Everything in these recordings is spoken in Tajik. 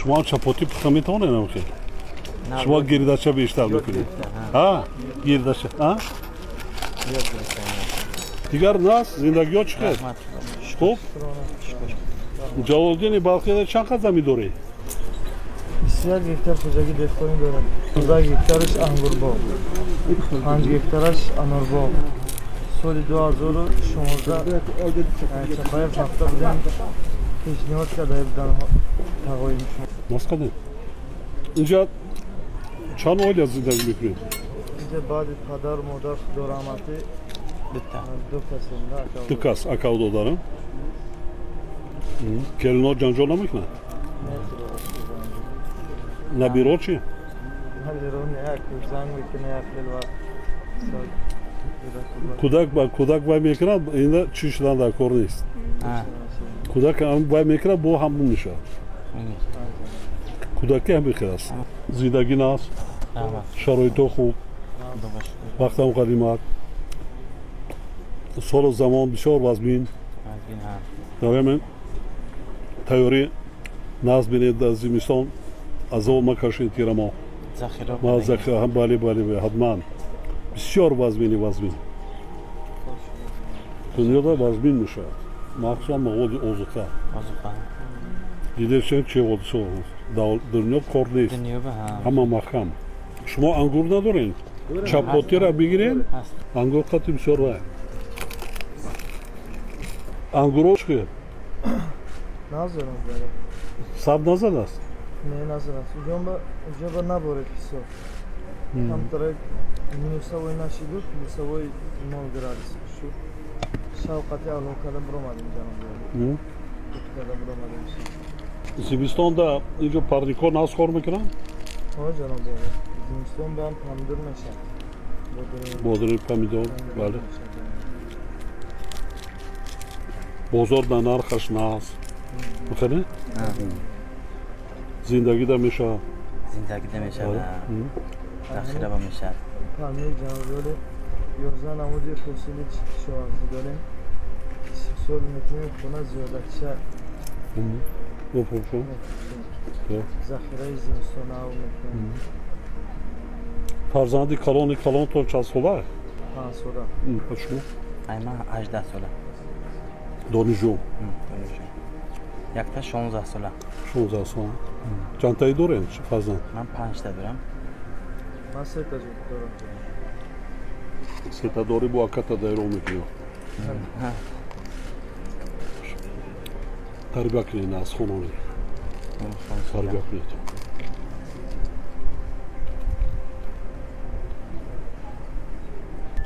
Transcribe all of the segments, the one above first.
Шумо ҳам чапотӣ пухта метавонед ам хел? Шумо гирдача бештар мекунед, гирдача. Дигар нас зиндагиҳо чӣ хел? Хуб. Ҷалолиддини Балхида чанд қад замин доред? 21 гектар хоҷагии деҳқонӣ дорем. 15 гектараш ангурбоғ, 5 гектараш анорбоғ. Соли 2016 Чапаев рафта будем, пешниҳод карда буданд тағоим. Нас қадем. Инҷа чанд оила зиндагӣ мекунед? Инҷа баъди падару модар, худо раҳматӣ, ду касем. Ду кас, акаву додарам. Келино ҷанҷол намекунад? Набиро чӣ? Набиро як занг мекуна, як хел вақт. Кӯдак ба кӯдак вай мекунад, инда чӣ шудан дар кор нест. Кӯдак вай мекунад, бо ҳамун мешавад. Кӯдакӣ ҳамин хел аст. Зиндагӣ наст, шароитҳо хуб, вақтам ғанимат. Солу замон бисёр вазмин. Дар тайёрӣ назд бинед, дар зимистон азоб макашед, тирамоҳ. Бале, ҳатман. Бисёр вазмини, вазмин. Дунёда вазмин мешавад, махсусан маводи озуқа. Дидед, че ҳодиса дунё, кор нест, ҳама маҳкам. Шумо ангур надоред? Чапотира бигиред, ангур қати бисёр вай. Ангуро чӣ? Саб назадааст? Не, назадааст. Уҷоба наборед ҳисоб. Камтарак минусовой нашиду, плюсовой нол градус шуд. Шавқати алоқада биромадем, ҷаноб. Карда биромадем. Зимистонда инҷо парникҳо нағз кор мекунанд? Ҳо, ҷаноб, зимистон ба ҳам помидор мешавад. Бодири, помидор, бале. Бозор дар нархаш нағз мехӯре, зиндагида мешавад. Зиндагида мешавад, захира ба мешавад. Памир, ҷанобиёли, 11 намуди ҳосили кишоварзӣ дорем. Истиҳсол мекунем, хона зиёдатша. Захираи зимистонав мекунем. Фарзанди калони калонтон чанд сола? 5 сола. Шумо? Ай, ман 18 сола. Донишҷӯ? Донишҷӯ. Якта 16 сола. 16 сола. Чандтаи дорем фарзанд? Ман панҷта дорам. Ман сета дорам. Сета дорӣ, бо аката дайро мекунӣ. Тарбия кунед, аз хононед тарбия кунед.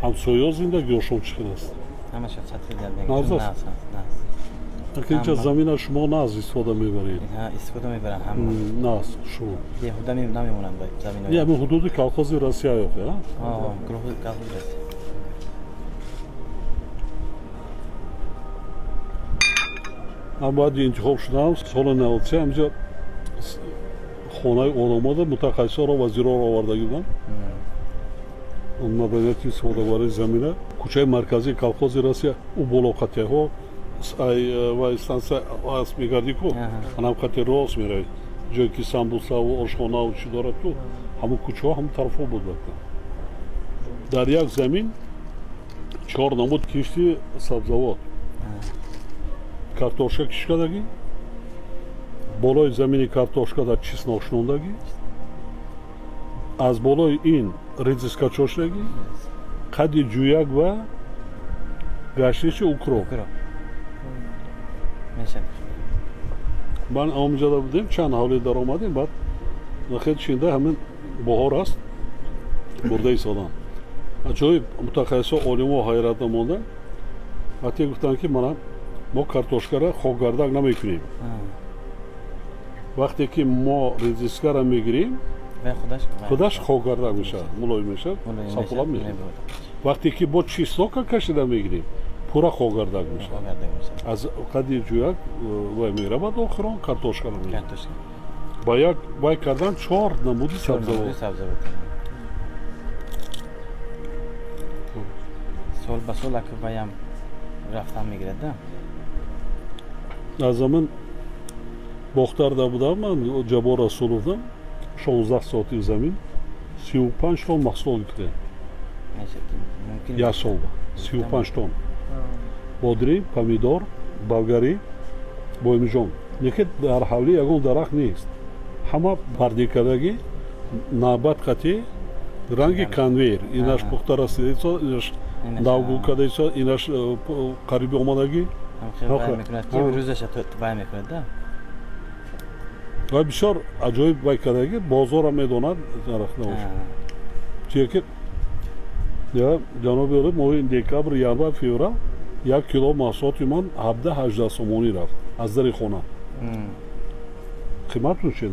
Ҳамсояҳо зиндагиҳошон чӣ хел аст? Нағз аст? Инҷа замина шумо нағз истифода мебаред. Истифода мебаранд ҳама. Нағз шумо. Беҳуда намемонанд замино. Ҳамин ҳудуди колхози Россия ёфт? Колхози Россия. Ман баъди интихоб шудам соли 93, ҳамҷа хонаи одамода мутахассисоро, вазирҳоро овардагӣ будам. Маданияти истифодабарии замина, кӯчаи марказии колхози Россия, ӯ боло қатиҳо ва станция аст, мегардӣ ку, анам қати рост меравӣ, ҷое ки самбусаву ошхонаву чӣ дорад ку, ҳамун кӯчаҳо, ҳамун тарафҳо буд. Дар як замин чор намуд кишти сабзавот, картошка кишт кардагӣ, болои замини картошка дар чеснок шинондагӣ, аз болои ин редиска чоштагӣ, қади ҷӯяк ва гаштичи укроп. Мешавад. Ман омҷада будем, чанд ҳавле даромадем, баъд хел шинда, ҳамин баҳор аст, бурда истодам. Аҷоиб, мутахассисо, олимо ҳайратда монда. Вақте гуфтанд, ки мана мо картошкара хокгардак намекунем, вақте ки мо редискара мегирем, худаш хокгардак мешавад, мулоим мешавад, сафолат мешавад. Вақте ки бо чеснока кашида мегирем, пурра хокгардак мешавад. Аз қади ҷӯяк вай меравад, охирон картошкара мегирем. Ба як вай кардан чор намуди сабзавот. Сол ба сол ака ваям рафтан мегирад да. Аз замин Бохтарда будам ман, Ҷаббор Расуловдам, 16 сотих замин, 35 тонн маҳсулот гирифтем. Мешад, мумкин. Як сол 35 тонн бодринг, помидор, болгарӣ. Боимиҷон, лекин дар ҳавлӣ ягон дарахт нест, ҳама бардикардагӣ, навбат қатӣ, ранги конвейер. Инаш пухта расидаисо, инаш навгул кардаисо, инаш қариби омадагӣ. Вай мекунад ки рӯзаша вай мекунад да. Ва бисёр аҷоиб вай кардагӣ, бозорам медонад дарахт набошад. Чия ки, ҷаноби олӣ, моҳи декабр, январ, феврал як кило маҳсулоти ман 17-18 сомонӣ рафт аз дари хона. Қимат мешед,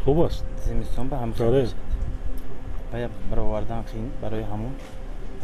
хуб аст. Зимистон ба ҳам вая баровардан қиин, барои ҳамун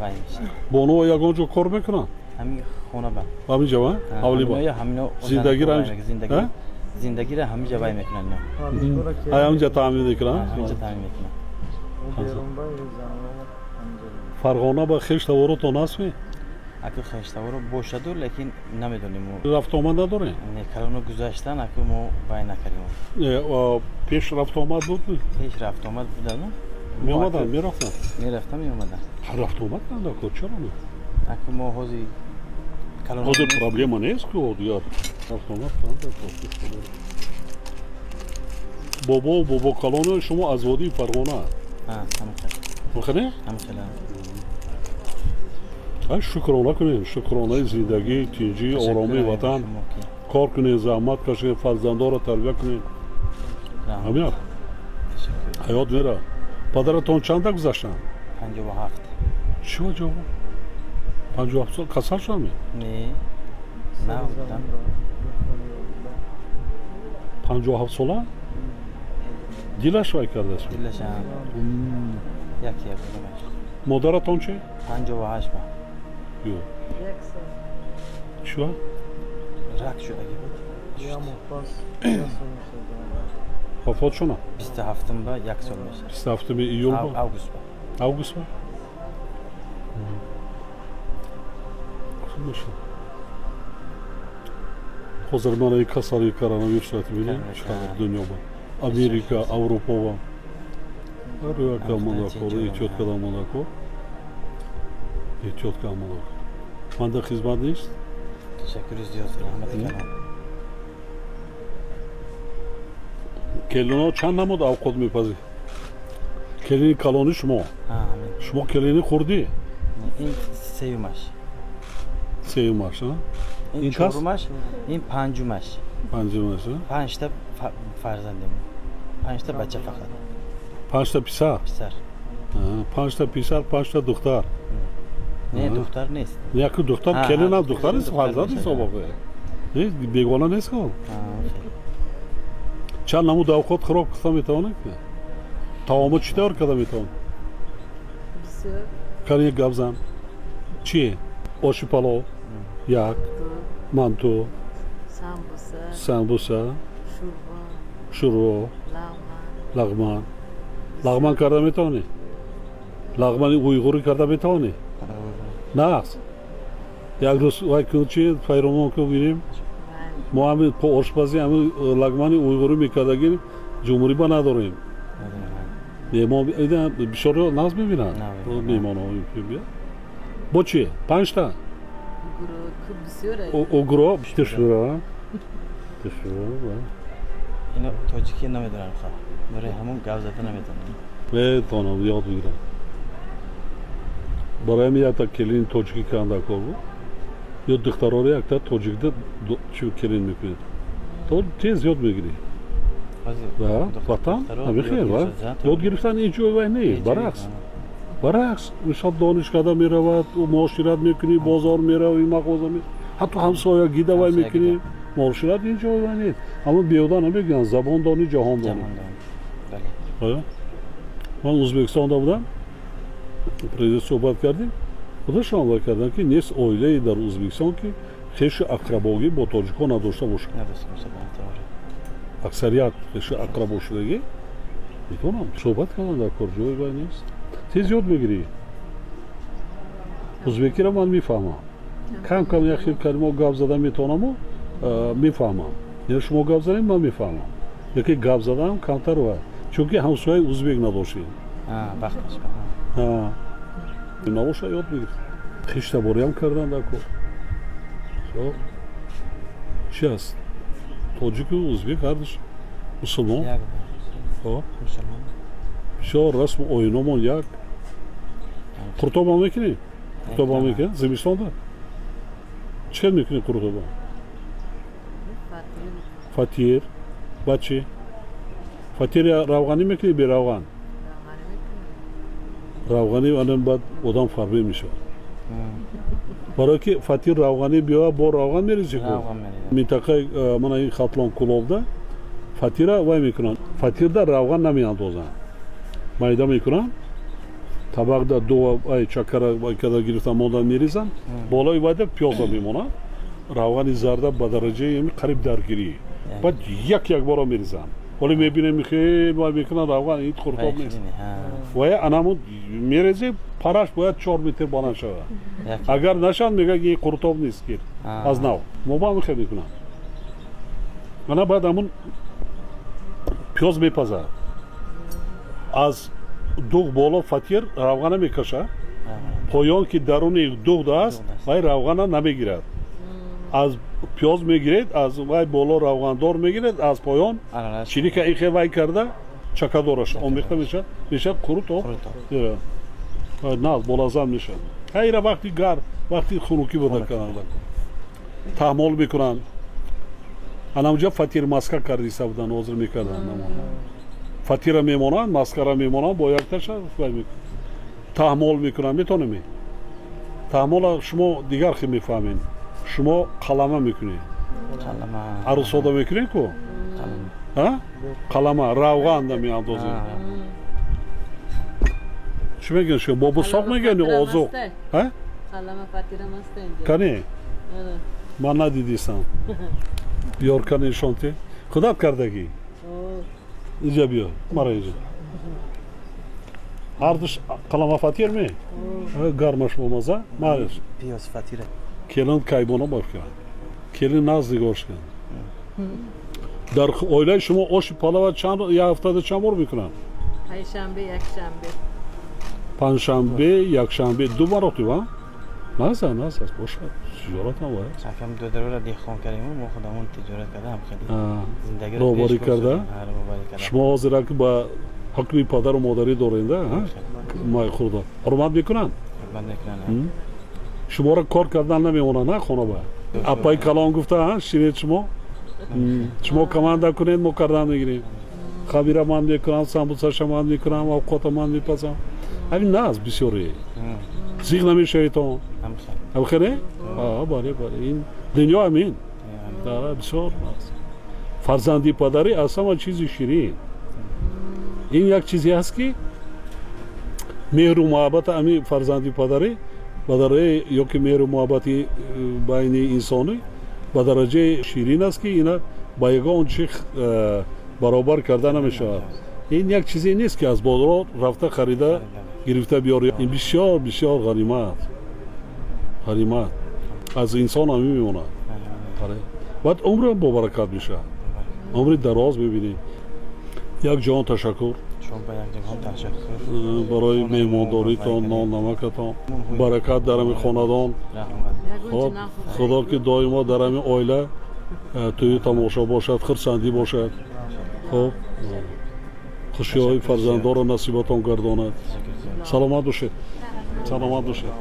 вай мешад. Бонуо ягон ҷо кор мекунанд? Ҳамин хона ба. Ҳамин ҷо, ҳавли ба? Зиндагиро Зиндагиро ҳамин ҷа вай мекунанд. Ҳамин ҷа таъмин мекунанд. Ҳамин ҷа таъмин мекунанд. Фарғона ба хеш таворотон ҳастми? Аку хештаворо бошаду, лекин намедонем. Рафтуомад надорем? Не, калоно гузаштан, аку мо вай накардем. Пеш рафтуомад буд? Пеш рафтуомад будану. Меомаданд, мерафтанд? Мерафтам, меомаданд. Рафтуомад канда, чаро не? Аку мо ҳозир Ҳозир проблема нест ку, дигар рафтуомад канда. Бобо, бобо калоно шумо аз водии Фарғона? Ҳамхеле? Ҳамхеле. Шукрона кунем, шукронаи зиндагӣ, тинҷӣ, оромии ватан. Кор кунем, заҳмат кашем, фарзандонро тарбия кунем. Ҳамин ҳаёт мера. Падаратон чанда гузаштанд? 57. Чӣ ва ҷавоб? 57 сол касал шудами? Не, набудам. 57 сола дилаш вай кардааст? Дилаш яке. Модаратон чи? 58 ба. Ё чӣ ва? Рак шудаги буд. Вафот шуна? 27-ум ба як сол мешавад. 27-уми июл ба? Август ба. Август ба. Хуб мешавад. Ҳозир мана касалии коронавирус бинем, чӣ қадар дунё ба, Америка, Аврупо ба рӯяка монакор, эҳтиёт кардан монакор, эҳтиёт кардан монакор. Манда хизмат нест. Ташаккури зиёд, раҳмати калон. Келино чанд намуд авқот мепазӣ? Келини калони шумо? Шумо келини хурдӣ? Ин сеюмаш. Сеюмаш? Ин чорумаш, ин панҷумаш. Панҷумаш. Панҷта фарзандем, панҷта бача фақат. Панҷта писар? Писар. Панҷта писар, панҷта духтар. Не, духтар нест. Яку духтар, келинам духтар нест, фарзанд нест, обоқе бегона нест ко. Чанд намуд авқот хӯрок пухта метавонед? Таомо чӣ тавр карда метавонед? Кани, гап зан. Чи? Оши палов як, манту, самбуса, шӯрбо, лағман. Лағман карда метавонӣ? Лағмани уйғурӣ карда метавонӣ? Нағз. Як рӯз вай кун, чи файромон ку, бинем. Мо ҳами ошпазӣ, ҳами лагмани уйғурӣ мекардагӣ ҷумҳурӣ ба надорем. Меҳмон бисёр нағз мебинанд меҳмонҳо. Бо чи? Панҷта угро тишура, тишура. Ино тоҷикӣ намедонам, барои ҳамон гап зада наметавонам. Метавонам, ёд бигирам. Барои ҳамин якта келини тоҷикӣ канда кор буд ё духтароро якта тоҷикда чи келин мекунед, то тез ёд мегирӣ. Ватан ҳамихел ёд гирифтан ин ҷой вай нест, баръакс, баръакс, мисол, донишкада меравад, муошират мекунӣ, бозор меравӣ, мағоза, ҳатто ҳамсоягида вай мекунӣ, муошират ин ҷой вай нест. Аммо беҳуда намегӯянд: забон донӣ, ҷаҳон донӣ. Ман Ӯзбекистонда будам, президент суҳбат кардем, худашон вай карданд, ки нест оилае дар Ӯзбекистон, ки хешу ақрабогӣ бо тоҷикҳо надошта бошад. Аксарият хешу ақрабо шудагӣ. Метавонам суҳбат кардан дар кор, ҷои вай нест, тез ёд мегирӣ. Ӯзбекиро ман мефаҳмам, кам кам як хел калимо гап зада метавонаму мефаҳмам. Я шумо гап занед, ман мефаҳмам, яке гап заданам камтар ва чунки ҳамсояи узбек надоштем. Вақташ. Набоша, ёд мегирифт. Хиштабориам кардан дар кор. Хоб, чи аст? Тоҷику узбек ҳардуш мусулмон. Як. Хоб. Мусулмон. Бисёр расму оиномон як. Қуртобам мекунӣ? Қуртобам мекунӣ зимистонда? Чӣ хел мекунӣ қуртобам? Фатир. Баъд чӣ? Фатири равғанӣ мекунӣ, беравған? Равғанӣ ана баъд одам фарбе мешавад, барое ки фатир равғанӣ биёя, бо равған мерезӣ ку. Равған мерезад. Минтақаи мана ин Хатлон, Кулобда фатира вай мекунанд, фатирда равған намеандозанд, майда мекунанд, табақда ду ай чакара вай када гирифта монда мерезанд, болои вайда пиёза мемонанд, равғани зарда ба дараҷаи ами қариб даргирӣ, баъд як як бора мерезанд. Ҳоле мебинем, хел вай мекунанд равған, ин қуртоб нест. Вая анамун мерезе, параш бояд 4 метр баланд шавад. Агар нашавад, мегӯяд, ин қуртоб нест, гир аз нав. Мо ба ҳамин хел мекунам. Ана баъд ҳамун пиёз мепазад, аз дуғ боло фатир равғана мекашад, поён ки даруни дуғ аст, вай равғана намегирад, аз пиёз мегиред, аз вай боло равғандор мегиред, аз поён чирика ихе вай карда чакадораш омехта мешавад, мешавад қурутоб. На болазан мешавад. Хайра, вақти гар, вақти хунукӣ буда кардан таҳмол мекунанд. Анамҷа фатир маска кардиса будан, ҳозир мекарданд. Фатира мемонанд, маскара мемонанд, бо якташа таҳмол мекунанд. Метонем таҳмола, шумо дигар хел мефаҳмед, шумо қалама мекунед, арӯсода мекунед ку, қалама равғанда меандозед. Чӣ мегӯянд шумо? Бобусоқ мегӯянд ё озуқ? Кане, ман надидистам. Биёр, кане, нишонте, худат кардагӣ. Инҷа биё, мара инҷа. Ҳардуш қалама фатир ме, гармаш бомаза, малеш. Пиёз фатира. Келин кайбона бошкан, келин наз нигошкан. Дар оилаи шумо оши палава чанд, як ҳафтада чанд бор мекунанд? Панҷшанбе, якшанбе. Панҷшанбе, якшанбе, ду маротиба. Наза наз аст, бошад, тиҷоратам вай аст. Акам додарора деҳқон кардем, мо худамон тиҷорат карда, хеле зиндагиро роҳбарӣ пеш карда? бурдем. Ҳа, роҳбарӣ карда. Шумо ҳозира ки ба ҳукми падару модарӣ доренда, май хурда ҳурмат мекунанд? Ҳурмат мекунанд. Шуморо кор кардан намемонанд, на хона ба апаи калон гуфта, шинед шумо. Шумо команда кунед, мо кардан мегирем, хабира ман мекунам, самбусаша ман мекунам, авқота ман мепазам. Ҳамин наз бисёре зиқ намешаведон. Ҳамхеле, бале, бале, ин дунё ҳамин бисёр наз. Фарзанди падарӣ аз ҳама чизи ширин. Ин як чизе ҳаст, ки меҳру муҳаббата ами фарзанди падарӣ ба дараҷаи ёки меҳру муҳаббати байни инсонӣ ба дараҷаи ширин аст, ки ина ба ягон чи баробар карда намешавад. Ин як чизе нест, ки аз бозор рафта харида гирифта биёри. Ин бисёр бисёр ғанимат, ғанимат аз инсон ҳамин мемонад. Баъд умрам бобаракат мешавад, умри дароз мебинӣ. Як ҷаҳон ташаккур барои меҳмондоритон, нон намакатон, баракат дар ҳамин хонадон. Хоб, худо ки доимо дар ҳамин оила тӯю тамошо бошад, хурсандӣ бошад. Хоб, хушиҳои фарзандонро насибатон гардонад. Саломат бошед, саломат бошед.